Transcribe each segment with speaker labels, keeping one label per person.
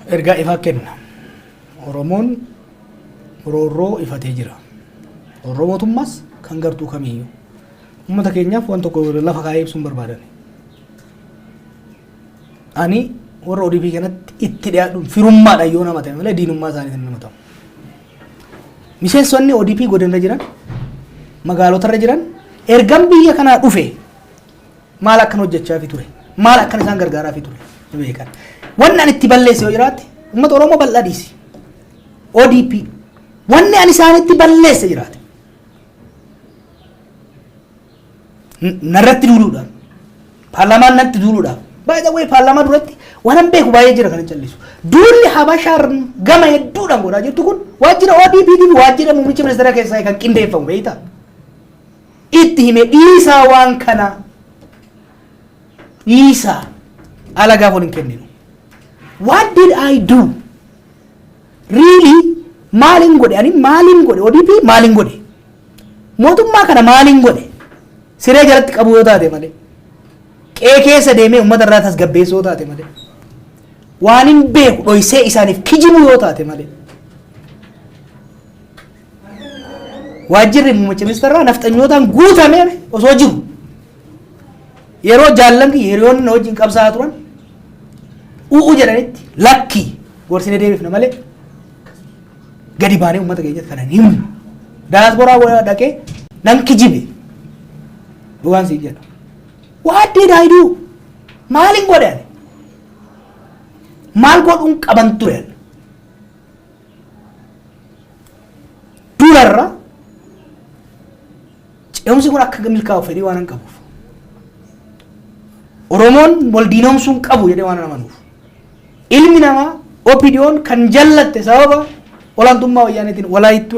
Speaker 1: Ergaa ifaa kenna. Oromoon roorroo ifatee jira. Roorroo mootummaas kan gartuu kamiiyyuu. Uummata keenyaaf waan tokko lafa kaa'ee ibsuun barbaadan. Ani warra ODP kanatti itti dhiyaadhuun firummaadhaan yoo nama ta'e malee diinummaa isaaniitiin nama ta'u. Miseensonni ODP godinarra jiran, magaalotarra jiran ergan biyya kanaa dhufe maal akkan hojjechaafi ture, maal akkan isaan gargaaraafi ture ni beekan. Wanni ani itti balleesse yoo jiraate uummata Oromoo bal'aa dhiisi. ODP wanni ani isaanitti balleesse jiraate narratti duuluudhaan paarlaamaan natti duuluudhaaf, by the way, paarlaamaa duratti waan beeku baay'ee jira kan hin callisu. Duulli Habashaan gama hedduudhaan godhaa jirtu kun waajjira ODP fi waajjira muummicha ministeera keessaa kan qindeeffamu beektaa. Itti hime, dhiisaa, waan kana dhiisaa, alagaaf wal hin kenninu. What did I do? Really, maalin godhe ani? Maalin godhe ODP? Maalin godhe mootummaa kana? Maalin godhe? Siree jalatti qabu yoo taate malee, qe'ee keessa deemee uummata irraa tasgabbeessuu yoo taate malee, waan hin beeku dhoysee isaaniif kijibu yoo taate malee, waajjirri muummicha ministeeraa nafxanyootaan guutamee osoo jiru, yeroo jaallan kiyya hiriyoonni na wajjin qabsaa'aa turan u'u jedhanitti, lakki, gorsine deebifna malee gadi baanee uummata keenyatti kana hin himnu. Daasporaa dhaqee nan kijibe, dhugaan siin jedha. What did I do? Maalin godhe ani? Maal godhuun qaban ture ani? Durarra ce'umsi kun akka milkaa'u fedhii waan hin qabuuf. Oromoon wal diinomsuu hin qabu jedhee waan amanuuf. Ilmi namaa OPDO'n kan jallatte sababa olaantummaa wayyaaneetiin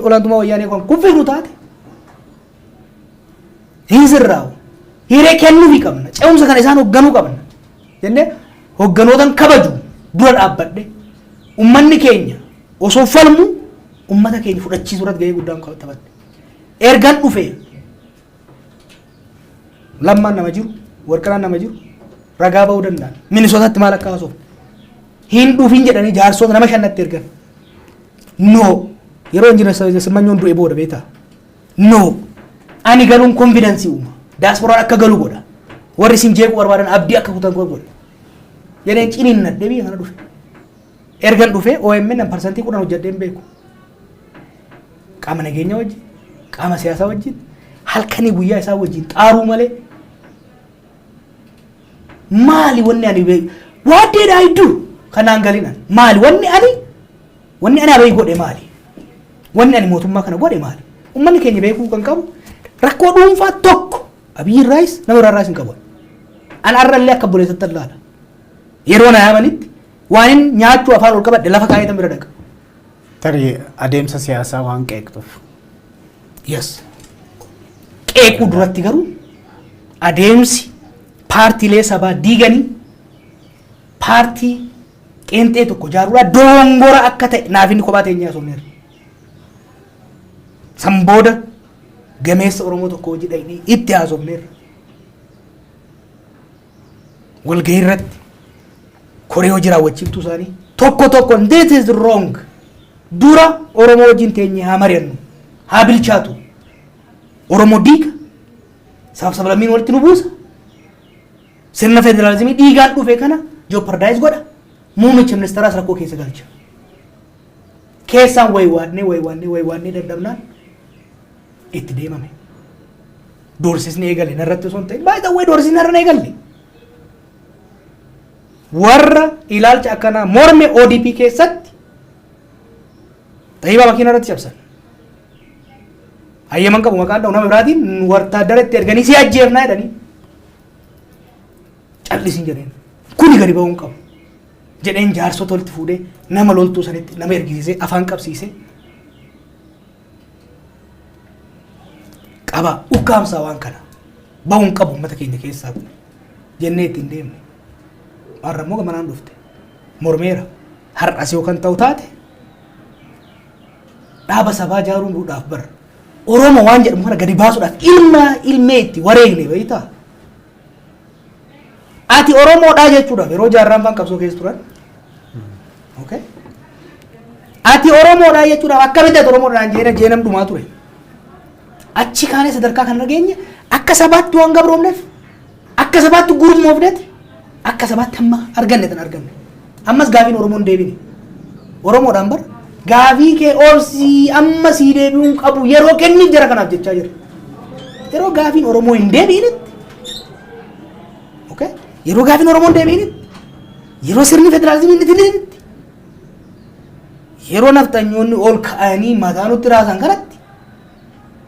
Speaker 1: olaantummaa wayyaanee kan kuffifnu taate hin sirraa'u. Hiree kennuufii qabna. Ce'umsa kana isaan hoogganuu qabna. Jennee hogganootan kabaju dura dhaabbadhe, ummanni keenya osoo falmu ummata keenya fudhachiisuu irratti gahee guddaan taphadhe. Ergan dhufe Lammaan nama jiru, Warqinaan nama jiru, ragaa ba'uu danda'an. Minisootatti maal akka haasofne. Hin dhufin jedhanii jaarsoota nama shannatti ergan. No. Yeroo injinar Simmanyoon du'e booda beektaa? No. Ani galuun confidence uuma. Daasporaan akka galu godha. Warri isin jeequu barbaadan abdii akka kutan godha. Jedheen ciniinnadhee biyya kana dhufe. Ergan dhufe OMN an 10% hojjedhee hin beeku. Qaama nageenya wajjin, qaama siyaasaa wajjin, halkanii guyyaa isaa wajjin xaaruu malee maali wanni ani beeku? What did I do? Kanaan galinan maali wanni ani Abiy godhe maali? Wanni ani mootummaa kana godhe maali? Uummanni keenya beekuu kan qabu rakkoo dhuunfaa tokko Abiy irraayis nama irraayis hin qabu. An arrallee akka obboleessatti ilaala. Yeroo na yaamanitti waan hin nyaachuu afaan ol qabadhe lafa kaa'eetan bira dhaqa.
Speaker 2: Tarii adeemsa siyaasaa waan qeeqxuuf.
Speaker 1: Yes. Qeequu duratti garuu adeemsi paartiilee sabaa diiganii paartii qeenxee tokko ijaaruudhaa dogongora akka ta'e naaf inni kophaa teenyee haasofneerra. San booda gameessa Oromoo tokko hojii dhaqnee itti haasofneerra. Walgahii irratti koree hojii raawwachiiftuu isaanii tokko tokkoon, "This is wrong, dura Oromoo wajjin teenyee haa mari'annu, haa bilchaatu, Oromoo diiga, sabaaf sablammiin walitti nu buusa, sirna federaalizimii dhiigaan dhufe kana jeopardize godha, muummicha ministeeraas rakkoo keessa galcha." Keessaan waywaannee waywaannee waywaannee dadhabnaan itti deemame. Doorsisni eegale narratti osoo hin ta'in, by the way, doorsisni narra hin eegalle. Warra ilaalcha akkanaa morme ODP keessatti xayyibaa makiina irratti cabsan. Hayyaman qabu maqaan dha'u, nama biraatiin wartaadara itti erganii si ajjeefnaa jedhanii, callisin jedheen. Kuni gadi ba'uu hin qabu jedheen jaarsota walitti fuudhee nama loltuu sanitti nama ergisiisee afaan qabsiisee, qaba ukkaamsaa, waan kana ba'uu hin qabu uummata keenya keessaa kun jennee ittiin deemne. Har'a immoo gamanaan dhufte mormeera. Har'as yoo kan ta'u taate dhaaba sabaa ijaaruudhaaf bara Oromoo waan jedhamu kana gadi baasuudhaaf ilma ilmee itti wareegne beektaa? Ati Oromoodhaa jechuudhaaf yeroo jaarraan faan qabsoo keessa turan Okay? Ati Oromoodhaa jechuudhaaf akkamitti ati Oromoodhaan jeena jeenam dhumaa ture. Achi kaanee sadarkaa kan dhageenye akka sabaatti waan gabroomneef, akka sabaatti gurmoofneet, akka sabaatti hamma arganne tan arganne. Ammas gaafiin Oromoon deebine. Oromoodhaan bar gaafii kee obsii, amma sii deebi'uun qabu, yeroo kenniif jara kanaaf jechaa jira. Yeroo gaafiin Oromoo hin deebi'initti, okay? Yeroo gaafiin Oromoo hin deebi'initti, yeroo sirni federaalizimii hin itinitti, yeroo nafxanyoonni ol ka'anii mataa nutti raasan kanatti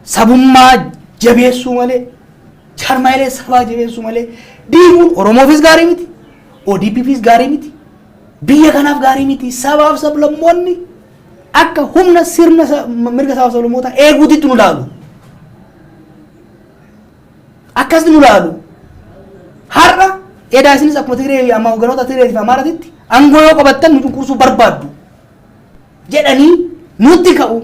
Speaker 1: sabummaa jabeessuu malee, jaarmaayilee sabaa jabeessuu malee diiguun Oromoofis gaarii miti, ODPfis gaarii miti, biyya kanaaf gaarii miti. Sabaaf sablammoonni akka humna sirna mirga sabaaf sablammootaa eeguutitti nu laalu. Akkas nu laalu. Har'a edaa isinis akkuma Tigree amma hogganoota Tigree fi Amaaratitti aangoo yoo qabattan nu cunqursuu barbaaddu jedhanii nutti ka'u.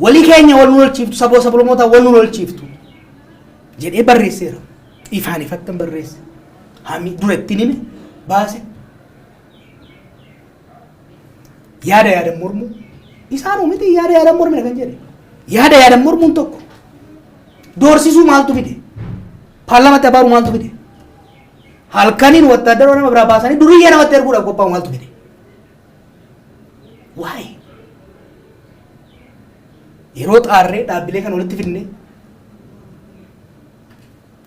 Speaker 1: Walii keenya wal nu lolchiiftu, saboo sablammoota wal nu lolchiiftu jedhee barreesseera. Ifaan ifattan barreesse. Hami dura ittiin hime baase. Yaada yaadan mormuu. Isaanuu miti yaada yaadan mormina kan jedhe. Yaada yaadan mormuun tokko. Doorsisuu maaltu fide? Paarlaamaatti abaaruu maaltu fide? Halkaniin wattaadaroo nama biraa baasanii duriyyee namatti erguudhaaf qophaa'u maaltu fide? Waa'ee yeroo xaarree dhaabbilee kan walitti fidne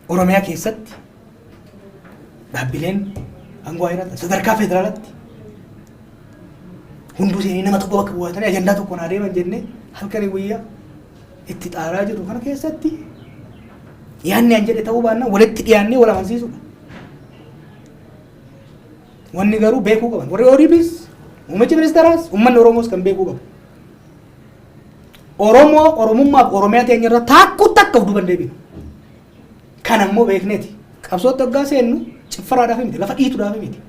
Speaker 1: Oromiyaa keessatti dhaabbileen aangoo haa sadarkaa federaalaatti hunduu seenii nama tokko bakka bu'atanii ajandaa tokkoon adeeman jennee halkanii guyyaa itti xaaraa jirru kana keessatti yaadni an jedhe ta'uu baannaan walitti dhiyaannee wal amansiisuudha. Wanni garuu beekuu qaban warri ODPs, muummichi ministeeraas, uummanni Oromoos kan beekuu qabu. Oromoo, Oromummaaf Oromiyaa teenya irra taakkuu takka of duuba hin deebinu. Kan ammoo beekneeti. Qabsootti hoggaa seennu ciffaraadhaaf miti, lafa dhiituudhaaf miti.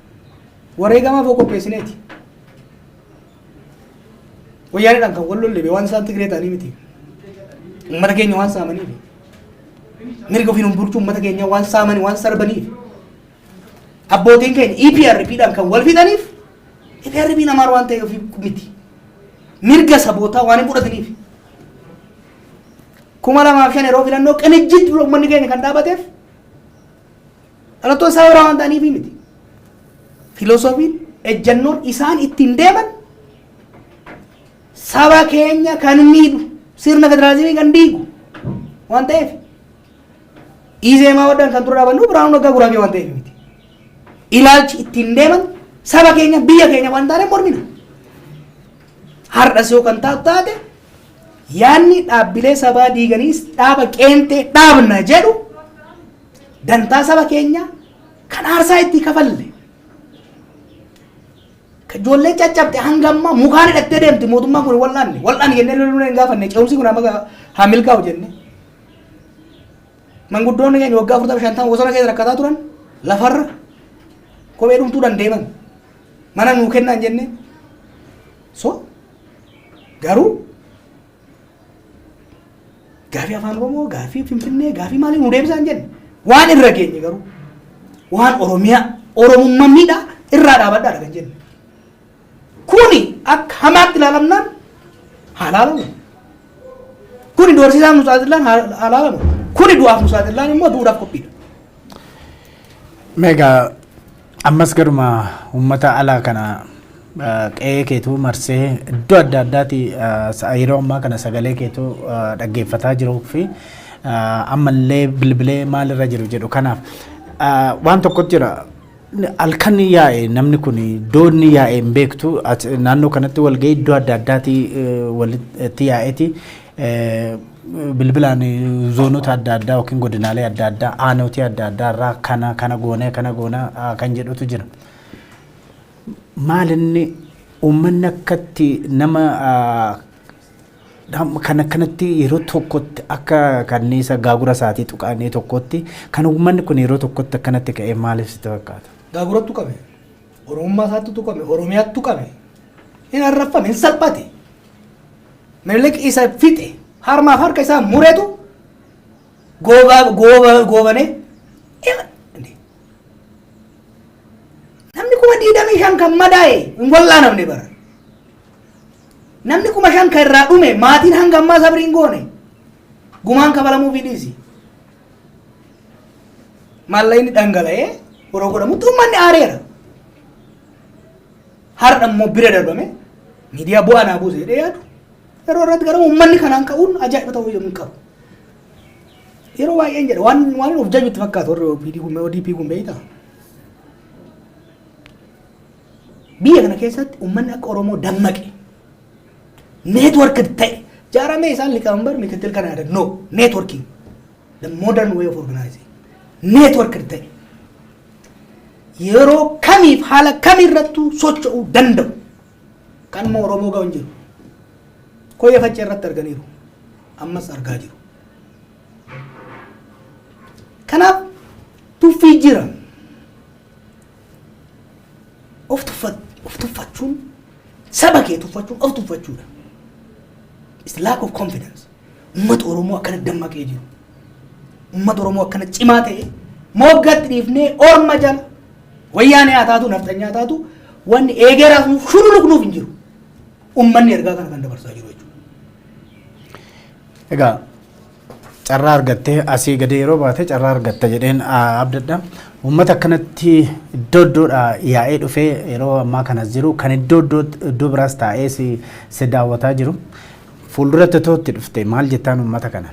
Speaker 1: Wareegamaaf oo qopheessineeti. Wayyaaneedhaan kan wal lolle waan isaan Tigree ta'anii miti. Uummata keenya waan saamaniif. Mirga ofiin bulchuu uummata keenya waan saamanii waan sarbaniif. Abbootiin keenya EPRP-dhaan kan wal fixaniif EPRP namaa waan ta'eef miti. Mirga sabootaa waan hin fudhataniif. 2005 yeroo filannoo Qinijjitti dura uummanni keenya kan dhaabateef dhalattoota saba biraa waan ta'aniif miti. Filosoofiin ejjannoon isaan ittiin deeman saba keenya kan miidhu, sirna federaalizimii kan diigu waan ta'eef Izeemaa wadhaan kan dura dhaabannu Birhaanuu Naggaa Guraagee waan ta'eef miti. Ilaalchi ittiin deeman saba keenya, biyya keenya waan taaneef mormina. Har'as yoo kan taatu taate, yaadni dhaabbilee sabaa diiganii dhaaba qeentee dhaabna jedhu dantaa saba keenya kan aarsaa itti kafalle. Ijoolleen caccabte hanga ammaa mukaan hidhattee deemti. Mootummaan kun wal'aanne wal'aanne jennee loluu hin gaafanne, ce'umsi kun amma haa milkaa'u jenne. Manguddoonni keenya waggaa 40, 50 bosona keessa rakkataa turan, lafarra kophee dhumtuudhaan deeman. Mana nuu kennaan jenne. So garuu gaafii Afaan Oromoo, gaafii Finfinnee, gaafii maalii nuu deebisaan jenne. Waan irra geenye garuu waan Oromiyaa, Oromummaa miidhaa irraa dhaabadhaadha kan jenne. Kuni akka hamaatti ilaalamnaan haa ilaalamu. Kuni doorsisaaf nu saaxilaan haa ilaalamu. Kuni du'aaf nu saaxilaan immoo du'uudhaaf qophiidha.
Speaker 2: Meegaa ammas garuma uummata alaa kana qe'ee keetuu marsee iddoo adda addaati yeroo ammaa kana sagalee keetuu dhaggeeffataa jiruu fi ammallee bilbilee maalirra jiru jedhu, kanaaf waan tokkotu jira. Halkan yaa'e namni kun iddoo inni yaa'e hin beektu, naannoo kanatti walga'ii iddoo adda addaati walitti yaa'eeti bilbilaan zoonota adda addaa yookiin godinaalee adda addaa, aanotii adda addaa irraa kana kana goonee kana goona kan jedhutu jira. Maal inni uummanni akkatti nama kan akkanatti yeroo tokkotti akka kanniisa gaagura isaatii tuqaanii tokkotti kan uummanni kun yeroo tokkotti akkanatti ka'ee maaliif sitti fakkaata?
Speaker 1: Gaagurattu qabe. Oromummaa isaatti tuqame. Oromiyaatti tuqame. Hin arraffame, hin salphate. Minilik isa fixe, harmaaf harka isaa muretu goobaa gooba goobanee. Namni 25,000. 5,000 kan madaa'e hin wal'aanamne bara. Namni 5,000 kan irraa dhume maatiin hanga ammaa sabrii hin goone. Gumaan kafalamuu fi dhiisi. Maallaqni dhangala'ee yeroo godhamutti uummanni aareera. Har'a immoo bira darbame miidiyaa bu'aa naa buuse jedhee yaadu. Yeroo irratti garuu uummanni kanaan ka'uun ajaa'iba ta'uu hin qabu. Yeroo baay'een jedha, waan of jajutti fakkaatu warri OPD kun, ODP kun, beektaa? Biyya kana keessatti uummanni akka Oromoo dammaqe, network ta'e jaaramee, isaan liqaambar mikitil kana yaadan, no networking, the modern way of organizing, network ta'e yeroo kamiif haala kamirrattuu socho'uu danda'u kan immoo Oromoo ga'u hin jiru. Koyya Faccee irratti arganiiru. Ammas argaa jiru. Kanaaf tuffii jira. Of tuffachuun, saba kee tuffachuun of tuffachuudha. It's lack of confidence. Uummata Oromoo akkana dammaqee jiru. Uummata Oromoo akkana cimaa ta'e moggaatti dhiifnee orma jala, wayyaanee haa taatu, nafxanyaa haa taatu, wanni eegeeraas nuuf shululuqnuuf hin jiru. Uummanni ergaa kana kan dabarsaa jiru jechuudha.
Speaker 2: Egaa carraa argattee asii gadi yeroo baate carraa argatta jedheen abdadha. Uummata akkanatti iddoo iddoodhaa yaa'ee dhufee yeroo ammaa kanas jiru, kan iddoo iddoo iddoo biraas taa'ee si daawwataa jiru. Fuulduratti tootti dhufte maal jettaan uummata kana?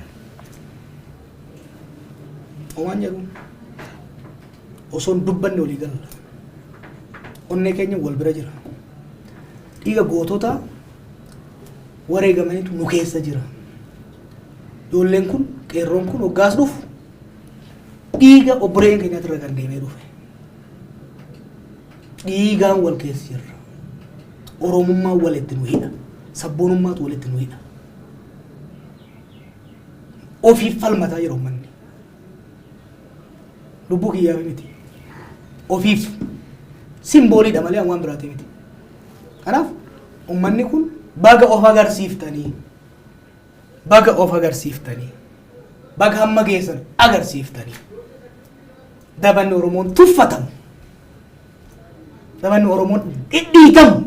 Speaker 1: Homaan jedhu, osoo hin dubbanne walii galla. Onnee keenya wal bira jira. Dhiiga gootota wareegamaniitu nu keessa jira. Ijoolleen kun, qeerroon kun hoggaas dhufu dhiiga obboleeyyan keenyaatti irra kan deemee dhufe. Dhiigaan wal keessa jirra. Oromummaan walitti nu hidha. Sabboonummaatu walitti nu hidha. Ofiif falmataa jira uummanni. Lubbuu kiyyaaf miti. Ofiif simbooliidha malee waan biraati miti. Kanaaf uummanni kun baga of agarsiiftanii, baga of agarsiiftanii, baga hamma geessan agarsiiftanii. Dabanni Oromoon tuffatamu, dabanni Oromoon dhidhiitamu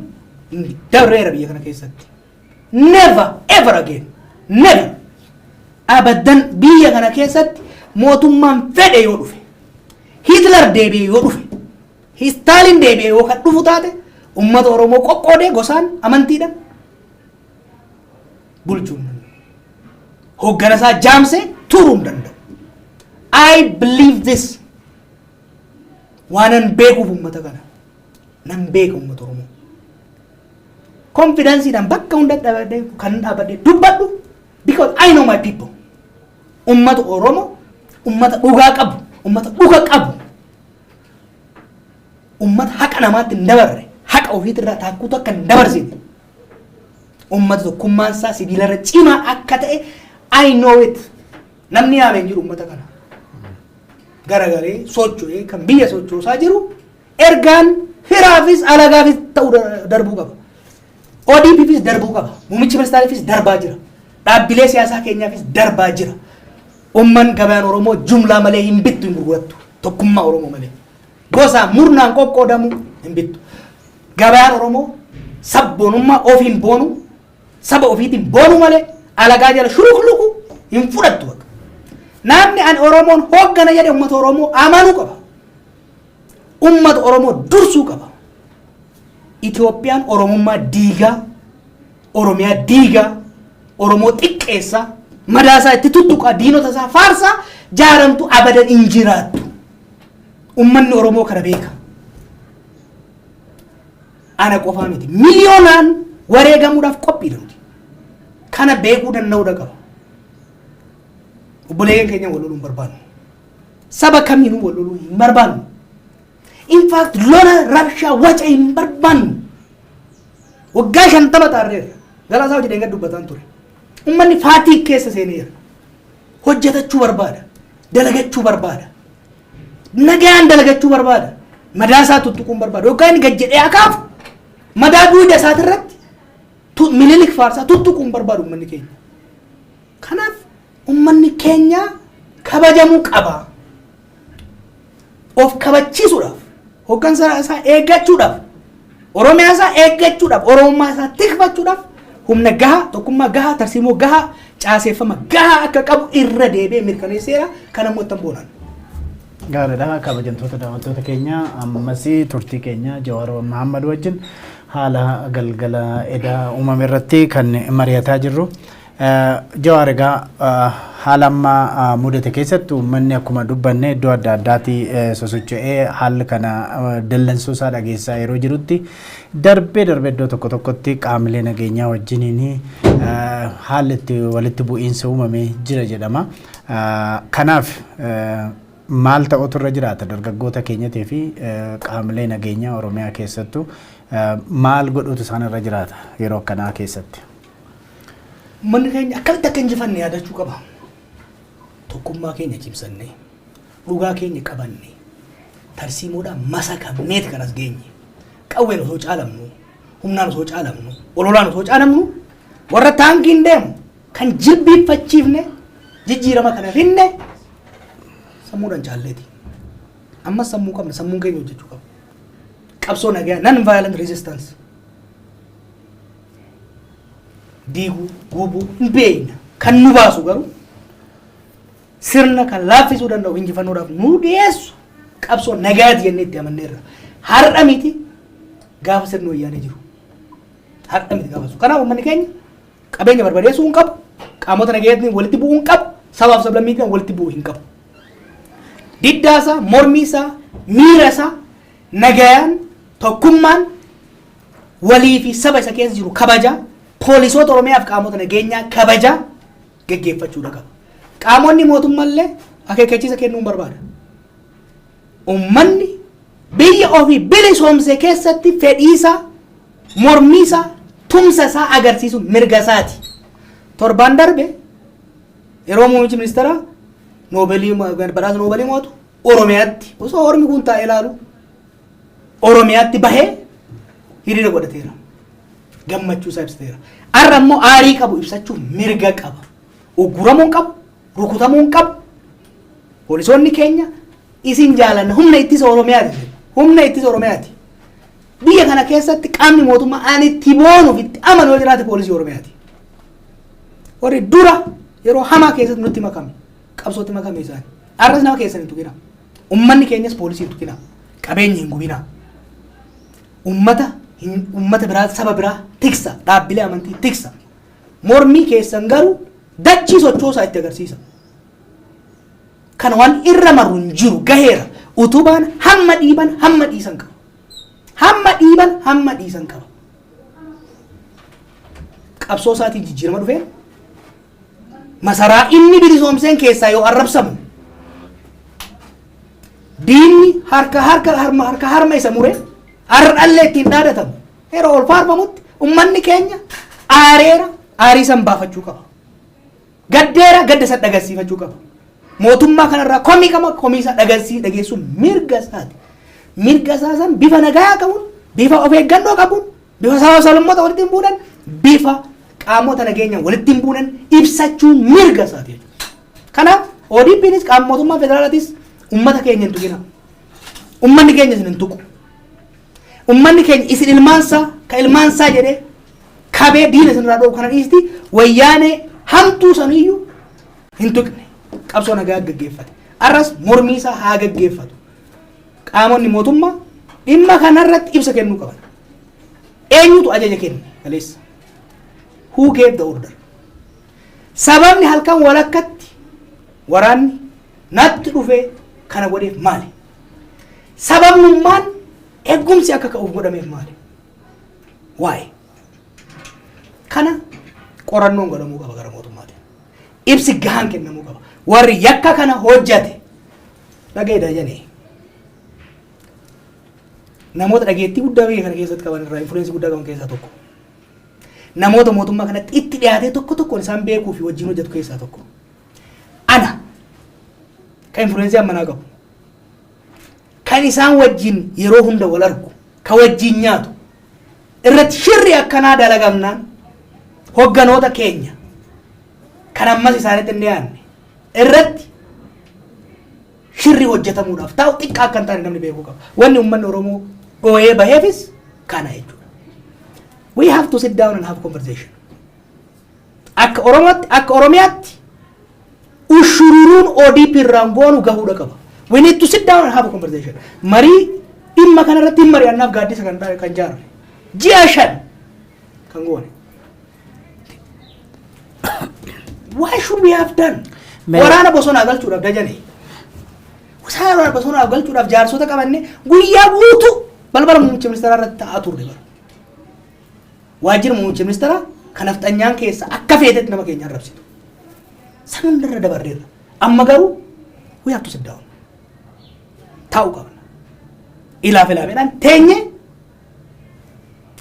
Speaker 1: dabreera biyya kana keessatti. Never ever again. Never. Abadan biyya kana keessatti mootummaan fedhe yoo dhufe, Hitler deebi'ee yoo dhufe, Stalin deebi'ee yoo kan dhufu taate, uummata Oromoo qoqqoodee gosaan amantiidhaan bulchuu hin danda'u. Hoggana isaa jaamsee turuu hin danda'u. I believe this. Waanan beekuuf uummata kana. Nan beeka uummata Oromoo. Confidenceiidhaan bakka hunda dhaabadhee kan dhaabadhee dubbadhu because I know my people. Uummata Oromoo uummata dhugaa qabu, uummata dhuga qabu, uummata haqa namaatti hin dabarre, haqa ofiitirraa taakkuutu akka hin dabarsine. Uummata tokkummaan isaa sibiilarra cimaa akka ta'e I know it. Namni yaamee hin jiru uummata kana. Garagalee socho'ee kan biyya sochoosaa jiru ergaan firaafis alagaafis ta'uu darbuu qaba. ODPfis darbuu qaba. Muummichi ministeeraafis darbaa jira. Dhaabbilee siyaasaa keenyaafis darbaa jira. Uummanni gabaan Oromoo jumlaa malee hin bittu, hin gurgurattu. Tokkummaa Oromoo malee. Gosa murnaan qoqqoodamu hin bittu. Gabaan Oromoo sabboonummaa ofiin boonu, saba ofiitiin boonu malee alagaa jala shurukluku hin fudhattu bakka. Namni ani Oromoon hooggana jedhe uummata Oromoo amanuu qaba. Uummata Oromoo dursuu qaba. Itoophiyaan Oromummaa diigaa, Oromiyaa diigaa, Oromoo xiqqeessaa, madaasaa itti tuttuqaa, diinota isaa faarsaa jaaramtu abadan hin jiraattu. Uummanni Oromoo kana beeka. Ana qofaa miti. Miliyoonaan wareegamuudhaaf qophiidha nuti. Kana beekuu danda'uudha qaba. Obboleeyyan keenya wal loluu hin barbaannu. Saba kamiinuu wal loluu hin barbaannu. In fact, lola, rabshaa, waca hin barbaannu. Waggaa 50 xaarreerra. Galaasaa hojii dheengadda dubbataan ture. Uummanni fatigue keessa seeneera. Hojjetachuu barbaada. Dalagachuu barbaada. Nagaan dalagachuu barbaada. Madaa isaa tuttuquun barbaada. Waggaa inni gad jedhee akaafu madaa duuda isaatirratti Minilik faarsaa tuttuquun barbaadu uummanni keenya. Kanaaf uummanni keenya kabajamuu qaba. Of kabachiisuudhaaf, hoggansa isaa eeggachuudhaaf Oromiyaa isaa eeggachuudhaaf, Oromummaa isaa tikfachuudhaaf humna gahaa, tokkummaa gahaa, tarsiimoo gahaa, caaseeffama gahaa akka qabu irra deebi'ee mirkaneesseera. Kan ammoo ittiin boonan.
Speaker 2: Gaariidha. Kabajamtoota daawwattoota keenya, ammas turtii keenya Jawaar Mohammad wajjin haala galgala edaa uumame irratti kan mari'ataa jirru. Jawaar, egaa haala amma mudate keessatti uummanni akkuma dubbanne iddoo adda addaatti sosocho'ee haalli kana dallansuu isaa dhageessaa yeroo jirutti, darbee darbee iddoo tokko tokkotti qaamilee nageenyaa wajjiniin haalli itti walitti bu'iinsa uumamee jira jedhama. Kanaaf maal ta'utu irra jiraata? Dargaggoota keenyatii fi qaamilee nageenyaa Oromiyaa keessattuu maal godhutu isaan irra jiraata yeroo akkanaa keessatti?
Speaker 1: Uummanni keenya akkamitti akka injifanne yaadachuu qaba. Tokkummaa keenya cimsannee, dhugaa keenya qabannee, tarsiimoodhaan masakamneeti kan as geenye. Qawween osoo caalamnu, humnaan osoo caalamnu, ololaan osoo caalamnu, warra taankiin deemu kan jilbiinfachiifne, jijjiirama kana finne sammuudhaan caalleeti. Ammas sammuu qabna, sammuun keenya hojjechuu qaba. Qabsoo nagaa, non violent resistance. Diiguu, gubuu hin beekna. Kan nu baasu garuu, sirna kan laaffisuu danda'u, injifannoodhaaf nu dhiyeessu qabsoo nagaati jennee itti amanneerra. Har'a miti, gaafa sirni wayyaanee jiru. Har'a miti gaafa sun. Kanaaf uummanni keenya qabeenya barbadeessuu hin qabu. Qaamota nagayaatiin walitti bu'uu hin qabu. Sabaaf sablammiitiin walitti bu'uu hin qabu. Diddaasaa, mormiisaa, miirasaa nagayaan, tokkummaan, walii fi saba isa keessa jiru kabaja, poolisoota Oromiyaaf qaamota nageenyaa kabaja geggeeffachuudha qaba. Qaamonni mootummaallee akeekkachiisa kennuun barbaada. Uummanni biyya ofii bilisoomse keessatti fedhiisaa, mormiisaa, tumsa isaa agarsiisu mirga isaati. Torbaan darbe yeroo muummichi ministeeraa Noobeelii, badhaasa Noobeelii mootu Oromiyaatti, osoo ormi kun taa'ee ilaalu, Oromiyaatti bahee hiriira godhateera. Gammachuu isaa ibsateera. Har'a immoo aarii qabu ibsachuuf mirga qaba. Ugguramuu hin qabu, rukutamuu hin qabu. Poolisoonni keenya isin jaalanna, humna ittisa Oromiyaati. Humna ittisa Oromiyaati. Biyya kana keessatti qaamni mootummaa ani itti boonuuf itti amanu yoo jiraate poolisii Oromiyaati. Warri dura yeroo hamaa keessatti nutti makame, qabsootti makame isaani. Har'as nama keessan hin tuqina. Ummanni keenyas poolisii hin tuqina. Qabeenya hin gubina. Ummata biraa, saba biraa tiksa, dhaabbilee amantii tiksa. Mormii keessan garuu dachii sochoosaa itti agarsiisa. Kana waan irra marru hin jiru, gaheera. Utubaan hamma dhiiban hamma dhiisan qaba. Hamma dhiiban hamma dhiisan qaba. Qabsoo isaatiin jijjiirama dhufee masaraa inni bilisoomseen keessaa yoo arrabsamu, diinni harka harka harma harka harma isa mure har'allee ittiin dhaadatamu yeroo ol faarfamutti, ummanni keenya aareera, aarii san baafachuu qaba. Gaddeera, gadda san dhagarsiifachuu qaba. Mootummaa kanarraa komii qaba, komii isaa dhageessuun mirga isaati. Mirga isaa san bifa nagaa qabuun, bifa of eeggannoo qabuun, bifa saba sablammoota walitti hin buunan, bifa qaamota nageenyaan walitti hin buunan ibsachuun mirga isaati jechuudha. Kanaaf ODPnis qaama mootummaa federaalaatis ummata keenya hin tuqina. Ummanni keenya isin hin tuqu. Ummanni keenya isin ilmaansaa ka ilmaansaa jedhee kabee diina isin irraa dhoowwu kana dhiisti, wayyaanee hamtuu saniyyuu hin tuqne, qabsoo nagaa gaggeeffate. Arras mormii isaa haa gaggeeffatu. Qaamonni mootummaa dhimma kanarratti ibsa kennuu qaban. Eenyutu ajaja kenne kaleessa? Who gave the order? Sababni halkan walakkatti waraanni natti dhufee kana godheef maali? Sababnummaan eegumsi akka ka'uuf godhameef maali? Waa'ee kana qorannoon godhamuu qaba gara mootummaatiin. Ibsi gahaan kennamuu qaba. Warri yakka kana hojjate dhagayeedha jedhee namoota dhageettii guddaa biyya kana keessatti qaban irraa, influence guddaa qaban keessaa tokko. Namoota mootummaa kanatti itti dhiyaatee tokko tokkoon isaan beekuu fi wajjin hojjetu keessaa tokko. Ana kan influence ammanaa qabu. Kan isaan wajjin yeroo hunda wal argu, ka wajjin nyaatu, irratti shirri akkanaa dalagamnaan, hogganoota keenya kan ammas isaanitti hin dhiyaanne irratti shirri hojjetamuudhaaf taa'u xiqqaa akka hin taane namni beekuu qaba. Wanni uummanni Oromoo dhooyee baheefis Kana jechuudha. We have to sit down and have conversation. Akka Oromootti, akka Oromiyaatti ushururuun ODP irraan goonu gahuudha qaba. We need to sit down and have a conversation. Marii dhimma kanarratti hin mari'annaaf gaaddisa kan jaarre. Ji'a 5 kan goone. Why should we have done? Waraana bosonaa galchuudhaaf dajane. Waraana bosonaa galchuudhaaf jaarsota qabanne guyyaa guutuu balbala muummicha ministeeraa irratti taa'aa turre bara. Waajjira muummicha ministeeraa kan nafxanyaan keessa akka feetetti nama keenya arrabsitu. San hundarra dabarreerra. Amma garuu we have to sit down. Taa'uu qabna. Ilaaf ilaameedhaan teenye,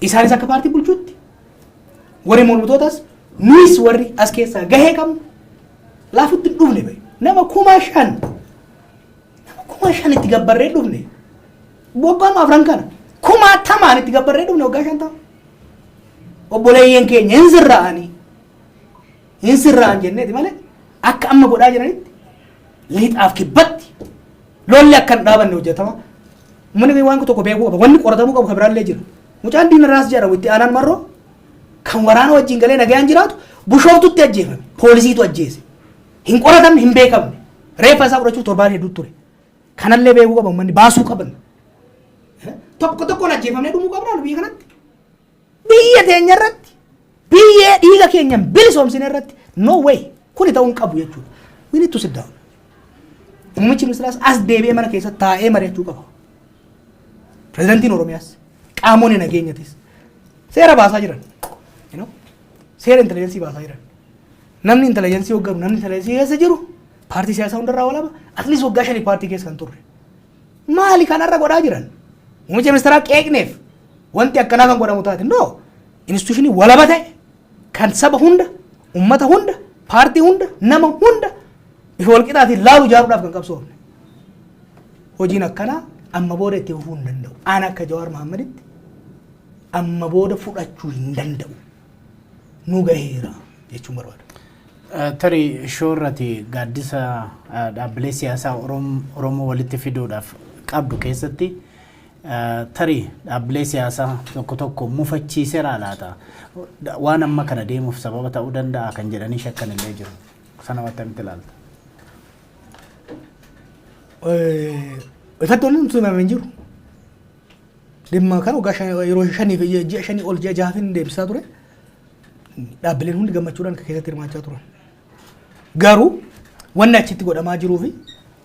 Speaker 1: isaanis akka paartii bulchuutti, warri mormitootas, nuyis warri as keessaa gahee qabnu laafutti hin dhufne bahe. Nama 5,000 itti gabbarree dhufne. Waggaa 4 kana kumaatamaan itti gabbarree dhufne, waggaa 5. Obboleeyyan keenya hin sirra'anii hin sirra'an jenneeti malee akka amma godhaa jiranitti lixaaf kibbatti lolli akka hin dhaabanne hojjetama. Uummanni waan tokko beekuu qaba. Wanni qoratamuu qabu kan biraallee jira. Mucaan Diina Raas jedhamu, itti aanaan Marroo, kan waraana wajjin galee nagayaan jiraatu, Bushooftutti ajjeefame. Poolisiitu ajjeese. Hin qoratamne, hin beekamne. Reeffa isaa fudhachuuf torbaan hedduu ture. Kanallee beekuu qaba uummanni, baasuu qaban. Tokko tokkoon ajjeefamnee dhumuu qabnaa biyya kanatti. Biyya teenya irratti, biyyee dhiiga keenyan bilisoomsine irratti, no way, kuni ta'uu hin qabu jechuudha. We need to sit down. Muummichi ministeeraas as deebi'ee mana keessa taa'ee mari'achuu qaba. Pirezidantiin Oromiyaas, qaamonni nageenyatis seera baasaa jiran. Seera intelligence baasaa jiran. Namni intelligence hoogganu, namni intelligence keessa jiru paartii siyaasaa hundarraa walaba, at least waggaa 5 paartii keessa kan turre. Maali kanarra godhaa jiran? Muummicha ministeeraa qeeqneef wanti akkanaa kan godhamu taate, no. Institution walaba ta'e kan saba hunda, ummata hunda, paartii hunda, nama hunda bifa walqixaatiin laalu ijaaruudhaaf kan qabsoofne. Hojiin akkanaa amma booda itti fufuu hin danda'u. Aan akka Jawaar Mahaammaditti amma booda fudhachuu hin danda'u. Nu gaheera jechuun barbaada.
Speaker 2: Tarii shoorrati gaaddisa dhaabbilee siyaasaa Oromoo walitti fiduudhaaf qabdu keessatti tarii dhaabbilee siyaasaa tokko tokko mufachiiseera laata? Waan amma kana deemuuf sababa ta'uu danda'a kan jedhanii shakkan illee jiru. Sana akkamitti ilaalta?
Speaker 1: Ifatti wanti nuti himame hin jiru. Dhimma kan waggaa yeroo 5 fi ji'a 5 ol, ji'a 6 deebisaa ture. Dhaabbileen hundi gammachuudhaan kan keessatti hirmaachaa turan. Garuu wanni achitti godhamaa jiruu fi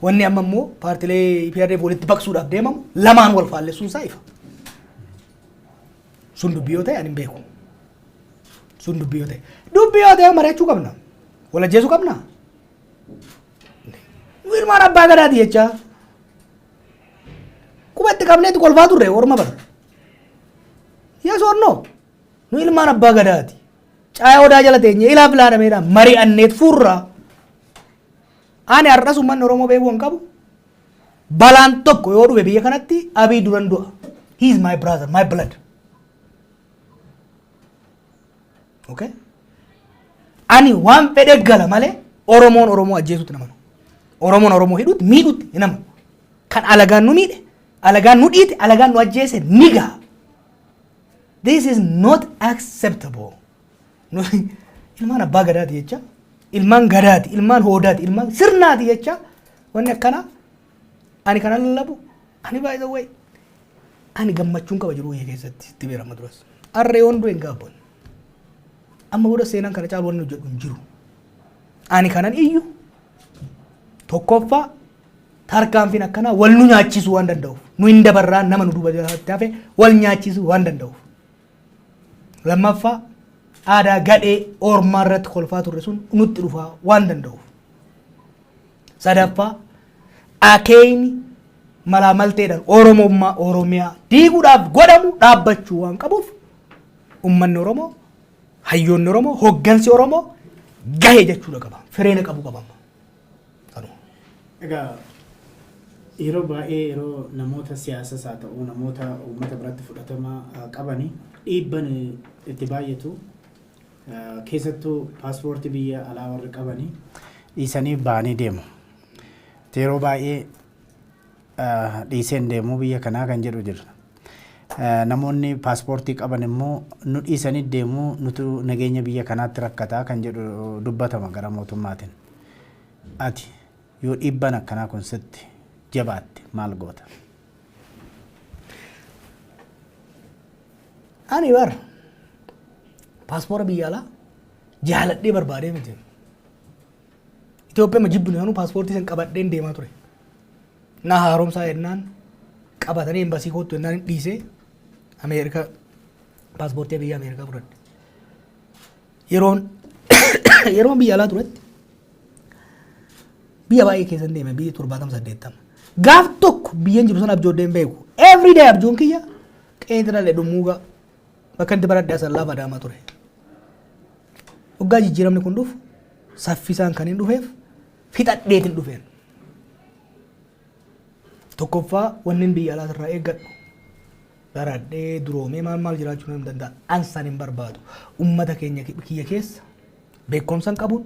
Speaker 1: wanni amma immoo paartilee EPRDF walitti baqsuudhaaf deemamu lamaan wal faallessuun isaa ifa. Sun dubbii yoo ta'e ani hin beeku. Sun dubbii yoo ta'e. Dubbii yoo ta'e mari'achuu qabna. Wal ajjeesuu qabna. Nu ilmaan abbaa gadaati jechaa. Qubatti qabneetti kolfaa turre orma bara. Yes or no? Nu ilmaan abbaa gadaati. Caaya odaa jala teenye ilaaf ilaalameedhaan mari'anneet furraa. Ani har'as uummanni Oromoo beekuu hin qabu. Balaan tokko yoo dhufe biyya kanatti, Abiy duran du'a. He is my brother, my blood. Okay? Ani waan fedhe gala malee Oromoon Oromoo ajjeesutti namanu. Oromoon Oromoo hidhutti, miidhutti hin amanu. Kan alagaan nu miidhe, alagaan nu dhiite, alagaan nu ajjeese ni gaha. This is not acceptable. Ilmaan abbaa gadaati jecha, ilmaan gadaati, ilmaan hoodaati, ilmaan sirnaati jecha wanni akkanaa ani kana lallabu, ani by the way ani gammachuun qaba jiru biyya keessatti itti beerama duras. Arree yoon du'e hin gaabban. Amma booda seenaan kana caalu wanni hojjedhu hin jiru. Ani kanan iyyu, tokkoffaa, tarkaanfiin akkanaa wal nu nyaachisuu waan danda'uuf, nu hin dabarraan nama nu duuba jalatti hafe wal nyaachisuu waan danda'uuf. Lammaffaa, aadaa gadhee ormaa irratti kolfaa turre sun nutti dhufaa waan danda'uuf. Sadaffaa, akeeyni malaa malteedhaan Oromummaa Oromiyaa diiguudhaaf godhamu dhaabbachuu waan qabuuf, uummanni Oromoo, hayyoonni Oromoo, hoggansi Oromoo gahe jechuudha qaba. Fireena qabu qaba. Kanuma.
Speaker 2: Egaa yeroo baay'ee yeroo namoota siyaasas haa ta'u, namoota uummata biratti fudhatama qabani dhiibban itti baay'atu, keessattuu paaspoortii biyya alaa warri qabani dhiisanii ba'anii deemu. Yeroo baay'ee dhiiseen deemuu biyya kanaa kan jedhu jira. Namoonni paaspoortii qaban immoo nu dhiisanii deemuu, nutu nageenya biyya kanaatti rakkataa kan jedhu dubbatama gara mootummaatiin. Ati yoo dhiibbaan akkanaa kun sitti jabaatte maal goota?
Speaker 1: Ani bar paaspoora biyya alaa jaaladhee barbaadee miti. Itoophiyaa ma jibbinu yanuu paaspoortii san qabadheen deemaa ture. Na haaromsaa jennaan qabatanii embasii kootu jennaan hin dhiisee Ameerikaa paaspoortii biyya Ameerikaa fudhadhe. Yeroon biyya alaa turetti biyya baay'ee keessan deeme, biyya 70 80. Gaaf tokko biyyan jiru sana abjooddee hin beeku. Every day abjoon kiyya qe'ee dhalee dhummuugaa bakka itti baradhe Asallaa Adaamaa ture. Waggaa jijjiiramni kun dhufu saffisaan kan hin dhufeef fixadheetiin dhufeen. Tokkoffaa, wanni biyya alaa irraa eeggadhu baradhee duroomee maal maal jiraachuu nan danda'a. Ansan hin barbaadu. Ummata keenya kiyya keessa beekumsa hin qabuun,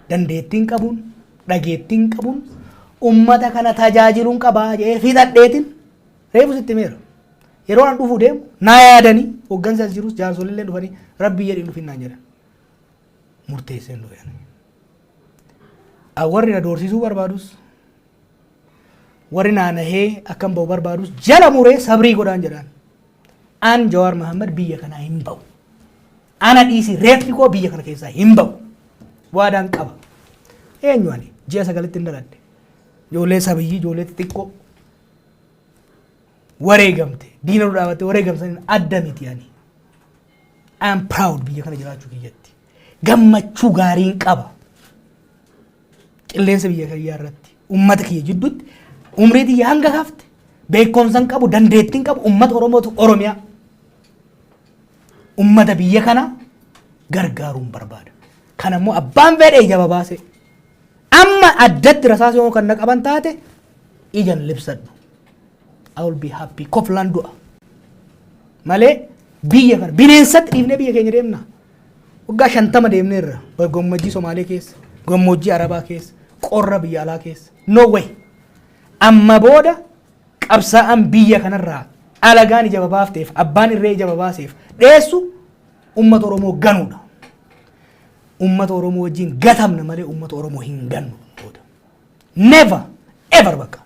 Speaker 1: dandeettiin qabuun, dhageettiin qabuun ummata kana tajaajiluun qabaa jedhee fixadheetiin reefu sitti himeera. Yeroo an dhufuu deemu naa yaadanii hooggansa as jirus jaarsolillee dhufanii rabbii jedhiin dhufin naan jedhan. Murteesseen dhufe. Warri na doorsisuu barbaadus, warri naanahee akkam ba'u barbaadus, jala muree sabrii godhaan jedhaan. An Jawaar Mahammad biyya kanaa hin ba'u. Ana dhiisi, reeffi koo biyya kana keessaa hin ba'u. Waadaan qaba. Eenyu ani ji'a 9tti hin daladhe. Ijoollee sabiyyii, ijoollee xixiqqoo wareegamte, diina nu dhaabatte wareegamsaniin adda miti ani. I am proud biyya kana jiraachuu kiyyatti. Gammachuu gaariin qaba. Qilleensa biyya kiyyaa irratti, ummata kiyya jidduutti, umrii tiyya hanga hafte beekumsa qabu, dandeettiin qabu, ummata Oromootu Oromiyaa, ummata biyya kana gargaaruun barbaada. Kana immoo abbaan fedhe ija babaase amma addatti rasaasa yoo kan na qaban taate ijan libsadhu. I will be happy. Koflaan du'a. Malee biyya kana bineensatti dhiifnee biyya keenya deemna. Waggaa 50 deemneerra gammoojjii Somaalee keessa, gammoojjii Arabaa keessa, qorra biyya alaa keessa. No way. Amma booda qabsaa'aan biyya kanarraa alagaan ija babaafteef, abbaan irree ija babaaseef dheessu ummata Oromoo ganuudha. Ummata Oromoo wajjin gatamna malee ummata Oromoo hin gannu booda. Never ever bakka.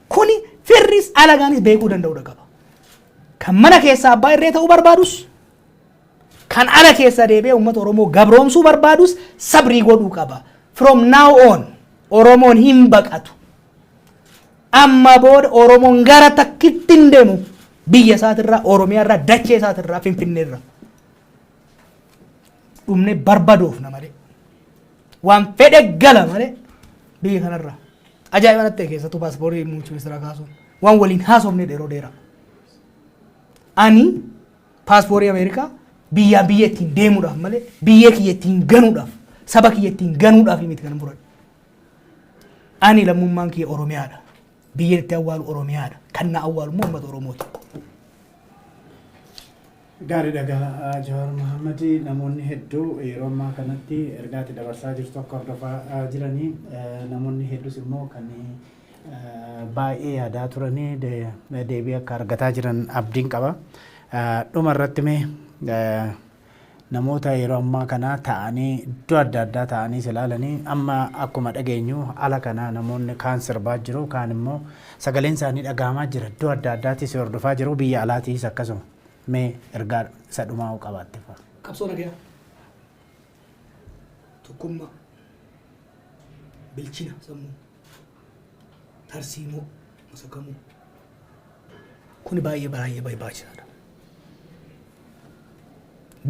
Speaker 1: Kuni firris alagaanis beekuu danda'uudha qaba. Kan mana keessaa abbaa irree ta'uu barbaadus, kan ala keessa deebi'ee uummata Oromoo gabroomsuu barbaadus sabrii godhuu qaba. From now on Oromoon hin baqatu. Amma booda Oromoon gara takkitti hin deemu. Biyya isaatirraa, Oromiyaa irraa, dachee isaatirraa, Finfinnee irraa. Dhumne barbadoofna malee. Waan fedhe gala malee biyya kanarraa. Ajaa'iba natti ta'e keessattuu paaspoortii muummicha ministeeraa kaasuun. Waan waliin haasofne yeroo dheeraa. Ani paaspoortii Ameerikaa biyyaa biyya ittiin deemuudhaaf malee biyya kiyya ittiin ganuudhaaf, saba kiyya ittiin ganuudhaaf miti kan fudhadhe. Ani lammummaan kiyya Oromiyaadha. Biyya itti awwaalu Oromiyaadha. Kan na awwaalu immoo uummata Oromooti.
Speaker 2: Gaariidha egaa, Jawaar Mohaammed, namoonni hedduu yeroo ammaa kanatti ergaa ati dabarsaa jirtu akka hordofaa jiranii, namoonni hedduus immoo kan baay'ee yaadaa turanii deebii akka argataa jiran abdiin qaba. Dhuma irratti mee namoota yeroo ammaa kana ta'anii iddoo adda addaa ta'anii ilaalanii, amma akkuma dhageenyu ala kana namoonni kaan sirbaa jiru, kaan immoo sagaleen isaanii dhagahamaa jira, iddoo adda addaattis hordofaa jiru, biyya alaatiis akkasuma, mee ergaa isa dhumaa qabaatte fa'a.
Speaker 1: Qabsoo nagayaa. Tokkummaa. Bilchina sammuu. Tarsiimoo masakamuu. Kuni baay'ee baay'ee barbaachisaadha.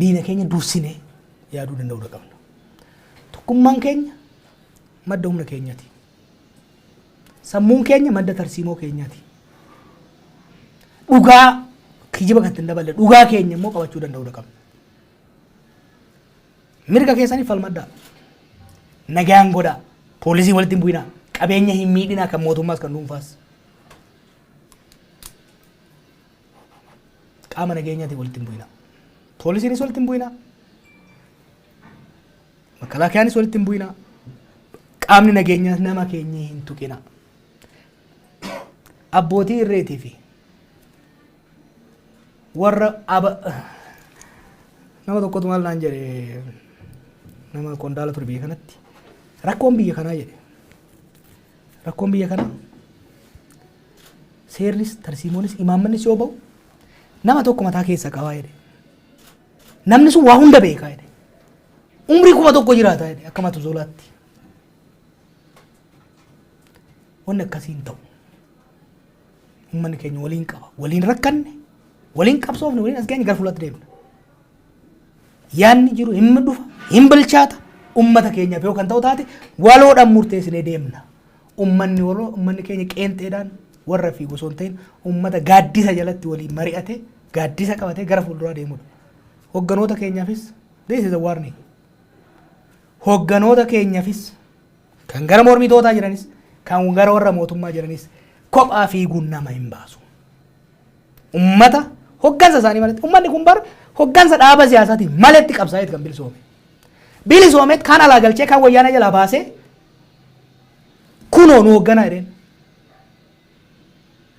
Speaker 1: Diina keenya dursinee yaaduu danda'uu qabna. Tokkummaan keenya madda humna keenyaati. Sammuun keenya madda tarsiimoo keenyaati. Dhugaa, kijiba kan ittiin daballe, dhugaa keenya immoo qabachuu danda'uu qabna. Mirga keessanii falmaddaa. Nagaan godhaa. Poolisii walitti hin bu'inaa. Qabeenya hin miidhinaa, kan mootummaas kan dhuunfaas. Qaama nageenyaatiin walitti hin bu'inaa. Poolisiinis walitti hin bu'inaa. Makalaakiyaanis walitti hin bu'inaa. Qaamni nageenyaas nama keenya hin tuqinaa. Abbootii irreetii fi Warra aba nama tokkotu maal naan jedhe, nama qondaala ture biyya kanatti. Rakkoon biyya kanaa jedhe. Rakkoon biyya kanaa seerris, tarsiimoonis, imaammannis yoo ba'u nama tokko mataa keessa qabaa jedhe. Namni sun waa hunda beekaa jedhe. Umrii 1000 jiraata jedhe akka mata zolaatti. Wanni akkasii hin ta'u. Uummanni keenya waliin qaba. Waliin rakkanne, waliin qabsoofne, waliin as geenye, gara fuulatti deemna. Yaanni jiru hin dhufa, hin bilchaata. Uummata keenyaaf yoo kan ta'u taate waloodhaan murteessinee deemna. Uummanni waloo, uummanni keenya qeenxeedhaan warra fi osoo hin ta'in uummata gaaddisa jalatti waliin mari'ate, gaaddisa qabatee gara fuulduraa deemudha. Hogganoota keenyaafis, this is a warning. Hogganoota keenyaafis, kan gara mormitootaa jiranis, kan gara warra mootummaa jiranis, kophaa fiiguun nama hin baasu. Ummata hoggansa isaanii malatti, ummanni kun bar hoggansa dhaaba siyaasaatiin maletti qabsaa'eet kan bilisoome. Bilisoomeet kan alaa galchee, kan wayyaana jalaa baasee, kunoo nu hogganaa jedheen.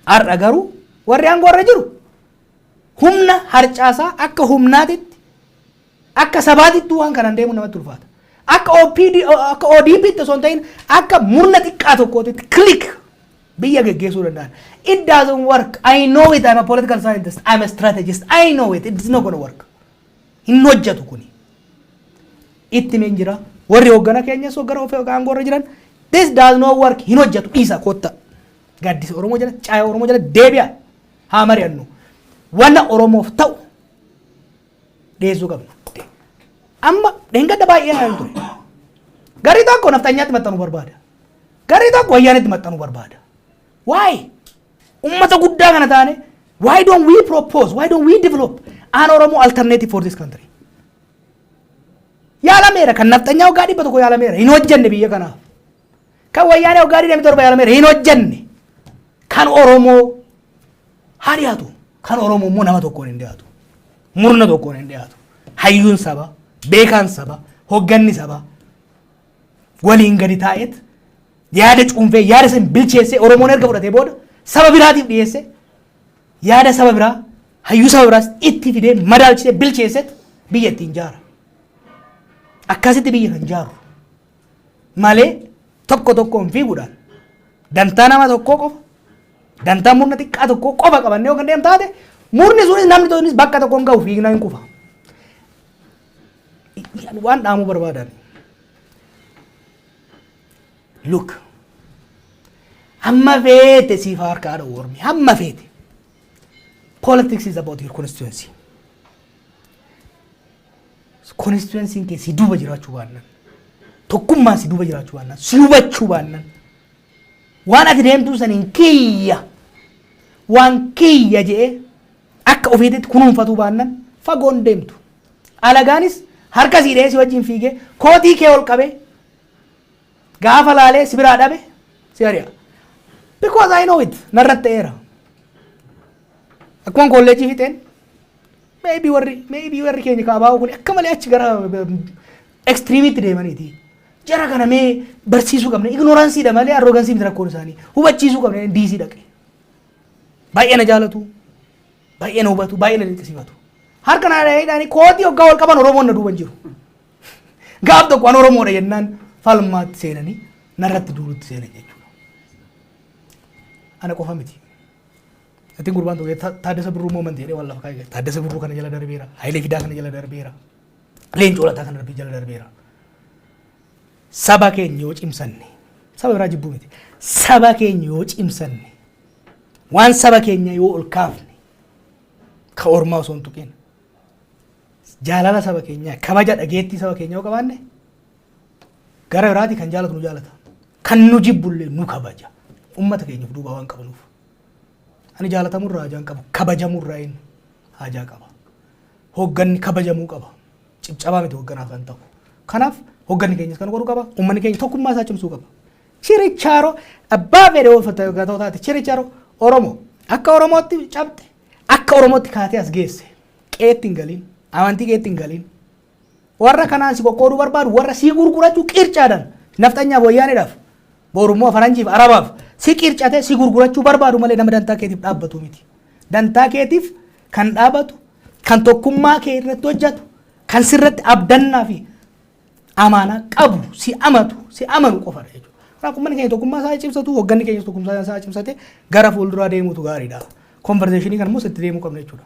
Speaker 1: Har'a garuu warri aangoo irra jiru humna harcaasaa akka humnaatitti, akka sabaatitti waan kanaan deemu namatti ulfaata. Akka OPD, akka ODP tti osoo hin ta'in akka murna xiqqaa tokkootitti clique biyya geggeessuu danda'an. It doesn't work. I know it. I'm a political scientist. I'm a strategist. I know it. It's not gonna work. Hin hojjetu kuni. Itti meen jira. Warri hoggana keenyas, hoggana ofii aangoo irra jiran, this does not work. Hin hojjetu, dhiisa, kotta. Gaaddisa Oromoo jala, caaya Oromoo jala deebi'a. Haa mari'annu. Wanna Oromoof ta'u dhiyeessuu qabna. Amma dheengadda baay'ee naan ture. Garii tokko naftanyaatti maxxanuu barbaada. Garii tokko wayyaanitti maxxanuu barbaada. Why? Ummata guddaa kana taane, why don't we propose, why don't we develop an Oromo alternative for this country? Yaalameera. Kan naftanyaa waggaa 100 yaalameera, hin hojjenne biyya kanaaf. Kan wayyaanee waggaa 27 yaalameera, hin hojjenne. Kan Oromoo haa dhiyaatu. Kan Oromoo immoo nama tokkoon hin dhiyaatu. Murna tokkoon hin dhiyaatu. Hayyuun saba, beekaan saba, hogganni saba waliin gadi taa'eet yaada cuunfee, yaada san bilcheessee, Oromoon erga fudhatee booda saba biraatiif dhiyeesse, yaada saba biraa, hayyuu saba biraas itti fidee madaalchisee bilcheesseet biyya ittiin jaara. Akkasitti biyya kan jaaru malee tokko tokkoon fiiguudhaan dantaa nama tokkoo qofa, dantaa murna xiqqaa tokkoo qofa qabannee yoo kan deemu taate, murni sunis, namni sunis bakka tokkoon gahu, fiignaa hin kufa. Waan dhaamuu barbaadan. Look, hamma feete siif harkaa dha'u ormi, hamma feete. Politics is about your constituency. Constituency kee si duuba jiraachuu baannan, tokkummaan si duuba jiraachuu baannan, si hubachuu baannan, waan ati deemtuu saniin kiyya, waan kiyya je'ee akka ofiititti kunuunfatuu baannan fagoon deemtu. Alagaanis harka sii dhahee si wajjin fiigee kootii kee ol qabee gaafa laalee si biraa dhabe si ari'a. Because I know it, narratti ta'eera. Akkuma kolleejjii fixeen maybe warri keenya kaabaa kun akka malee achi gara extreme itti deemaniiti. Jara kana mee barsiisuu qabna, ignorance iidha malee arrogance miti rakkoon isaanii, hubachiisuu qabna, diisii dhaqe. Baay'ee na jaalatu, baay'ee na hubatu, baay'ee na dinqisiifatu. Harka na dhahanii kootii hoggaa wal qaban Oromoon na duuban jiru. Gaaf tokko an Oromoodha jennaan falmaatti seenanii narratti duulutti seenan jechuudha. Ana qofa miti. Ati gurbaan tokko Taaddasa Birruu moment jedhee waan lafa kaa'e. Taaddasa Birruu kana jala darbeera. Hayilee Fidaa kana jala darbeera. Leencoo Lataa kana jala darbeera. Saba keenya yoo cimsanne, saba biraa jibbuu miti. Saba keenya yoo cimsanne, waan saba keenya yoo ol kaafne, ka ormaa osoo hin tuqin, jaalala saba keenyaa, kabaja dhageettii saba keenyaa yoo qabaanne, gara biraati kan jaalatu nu jaalata. Kan nu jibbullee nu kabaja. Ummata keenyaaf duuba waan qabnuuf. Ani jaalatamurraa haajaa hin qabu. Kabajamurraa hin haajaa qaba. Hoogganni kabajamuu qaba. Cibcabaa miti hoogganaaf kan ta'u. Kanaaf hoogganni keenyas kan godhuu qaba. Uummanni keenya tokkummaa isaa cimsuu qaba. Chirichaaroo abbaa fedhe uffata gatoo taate, chirichaaroo Oromoo akka Oromootti cabxe, akka Oromootti kaatee as geesse, qeetti hin galiin, amantii keetti hin galiin. Warra kanaan si qoqqooduu barbaadu, warra si gurgurachuu qircaadhaan nafxanyaaf, wayyaaniidhaaf, borummoo faranjiif, arabaaf si qircate si gurgurachuu barbaadu malee nama dantaa keetiif dhaabbatu miti. Dantaa keetiif kan dhaabatu, kan tokkummaa kee irratti hojjetu, kan sirratti abdannaa fi amaanaa qabu, si amatu, si amanu qofadha jechuudha. Kanaaf uummanni keenya tokkummaa isaa cimsatu, hoogganni keenya tokkummaa isaa cimsate gara fuulduraa deemutu gaariidha. Conversation kan immoo sitti deemuu qabna jechuudha.